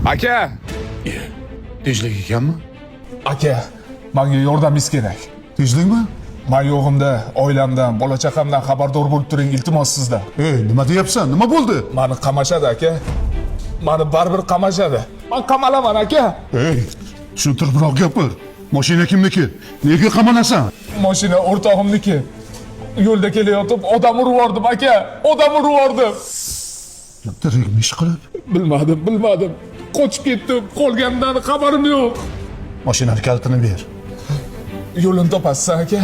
Aka! Tinchlik ekanmi? Aka, menga yordamingiz kerak. Tinchlikmi? Men yo'g'imda oilamdan, bola chaqamdan xabardor bo'lib turing, iltimos sizdan. Ey, nima deyapsan? Nima bo'ldi? Mani qamashadi aka. Mani baribir qamashadi. Men qamalaman aka. Ey, tushuntiribroq gapir. Mashina kimniki? Nega qamalasan? Mashina o'rtog'imniki. Yo'lda kelayotib odam urib yubordim aka. Odam urib yubordim. Tirikmi ish qilib? Bilmadim, bilmadim. Qochib ketdim. Qolganidan xabarim yo'q. Mashinani kalitini ber. Yo'lini topasiz aka.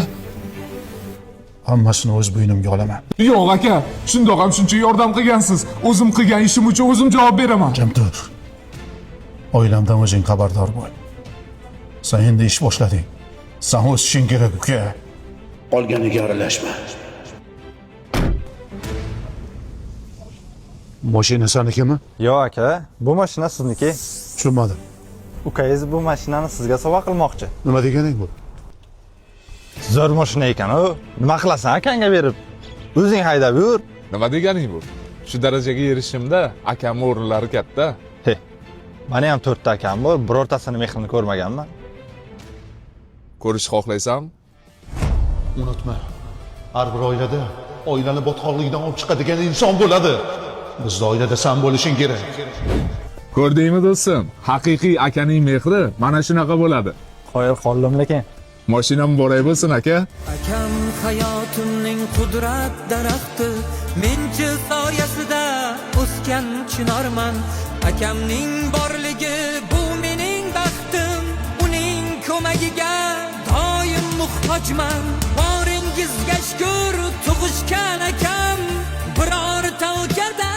Hammasini o'z bo'ynimga olaman. Yo'q aka, shundoq ham shuncha yordam qilgansiz. O'zim qilgan ishim uchun o'zim javob beraman. Jim tur. Oilamdan o'zing xabardor bo'l. Sen endi ish boshlading. Sen o'sishing kerak, uka. Qolganiga aralashma. Mashina sanikimi? Yo'q aka, bu mashina sizniki. Tushunmadim. Ukangiz bu mashinani sizga sovg'a qilmoqchi. Nima deganing bu? Zo'r mashina ekan u. Nima qilasan akangga berib? O'zing haydab yur. Nima deganing bu? Shu darajaga erishishimda akamning o'rinlari katta. He. Mani ham to'rtta akam bor, birortasini mehrini ko'rmaganman. Ko'rishni xohlaysan? Unutma. Har bir oilada oilani botqoqlikdan olib chiqadigan inson bo'ladi. Bizni oilada san bo'lishing kerak. Ko'rdingmi do'stim? Haqiqiy akaning mehri mana shunaqa bo'ladi. Qoyil qoldim lekin. Mashinam muborak bo'lsin aka. Akam hayotimning qudrat daraxti, menchi soyasida o'sgan chinorman. Akamning borligi bu mening baxtim, uning ko'magiga doim muhtojman. Boringizga shukur tug'ishgan akam, birorta ukada